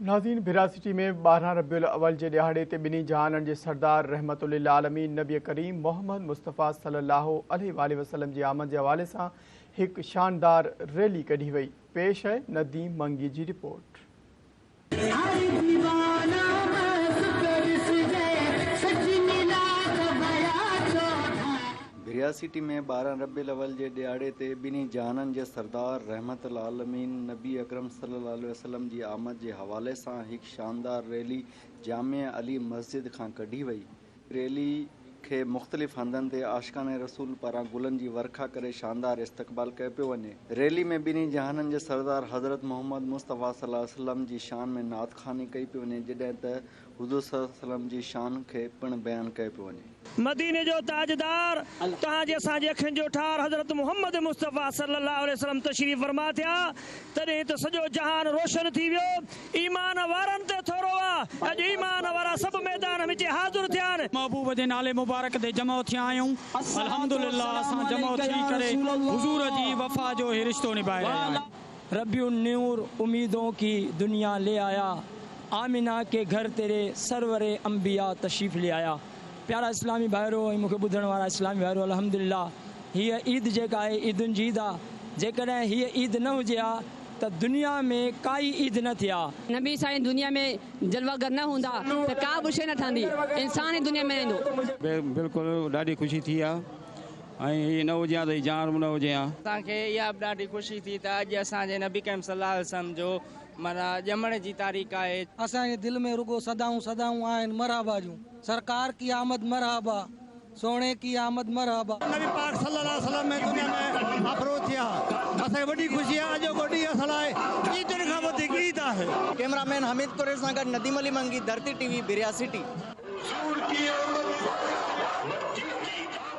ناظرين ڀيرا سٽي ۾ 12 ربيع الاول جي ڏهاڙي تي ٻنهي جهانن جي سردار رحمت للعالمين نبي ڪريم محمد مصطفيٰ صلي الله عليه واٰله وسلم جي آمد جي حوالي سان هڪ شاندار ريلي ڪڍي وئي. پيش آهي نديم منگي جي رپورٽ. ڀريا سٽي ۾ 12 ربيع الاول جي ڏهاڙي تي ٻنهي جهانن جي سردار رحمت للعالمين نبي اڪرم صلي الله عليه وسلم جي آمد جي حوالي سان هڪ شاندار ريلي جامع علي مسجد کان ڪڍي وئي. ريلي کي مختلف هنڌن تي عاشقان رسول پاران گلن جي ورکا ڪري شاندار استقبال ڪيو پيو وڃي. ريلي ۾ ٻنهي جهانن جي سردار حضرت محمد مصطفيٰ صلي الله عليه وسلم جي شان ۾ نعت خواني ڪئي پئي وڃي جڏهن ته حضور صلي الله عليه وسلم جي شان کي پڻ بيان ڪيو پيو وڃي. مديني جو تاجدار، توهان جي اسان جي اکين جو ٺار حضرت محمد مصطفيٰ صلّي الله عليه وسلّم تشريف فرما ٿيا، تڏهن ته سڄو جهان روشن ٿي ويو. ايمان وارن تي ٿورو آ، اڄ ايمان وارا سڀ ميدان ۾ اچي حاضر ٿيا آهن. محبوب جي نالي مبارڪ تي جمع ٿيا آهيون، الحمدلله اسان جمع ٿي ڪري حضور جي وفا جو هي رشتو نڀائي رهيا آهيون. ربيع النور اميدون ڪي دنيا لي آيا، آمنه ڪي گهر تيري سرور انبياء تشريف لي آيا. پيارا اسلامي ڀائرو ۽ مون کي ٻڌڻ وارا اسلامي ڀائرو الحمدلله هيء عيد جيڪا آهي عيدن جي عيد آ جيڪڏهن هيء عيد نه هجي ها ته دنيا ۾ ڪائي عيد نه ٿئي ها. نبي سائين دنيا ۾ جلوه گر نه هوندا ته ڪا به شيء نه ٺهندي انسان ئي دنيا ۾ نه ايندو. بلڪل ڏاڍي خوشي ٿي آ ۽ هي نه هجي ها ته هي جهان به نه هجي ها. اسان کي اها به ڏاڍي خوشي ٿي ته اڄ اسان جي نبي ڪريم صلي الله عليه وسلم جو معنيٰ ڄمڻ جي تاريخ آهي. اسان جي دل ۾ رڳو صدائون صدائون آهن مرحبا جون. سرڪار ڪي آمد مرحبا، سهڻي ڪي آمد مرحبا. نبي پاڪ صلي الله عليه وسلم دنيا ۾ افروز ٿيا اسان کي وڏي خوشي آهي اڄوڪو ڏينهن اسان لاء عيدن کان وڌيڪ عيد آهي. ڪئميرا مين حميد قريشي سان گڏ Nadeem Ali Mangi, Dharti T V, Bhiria city.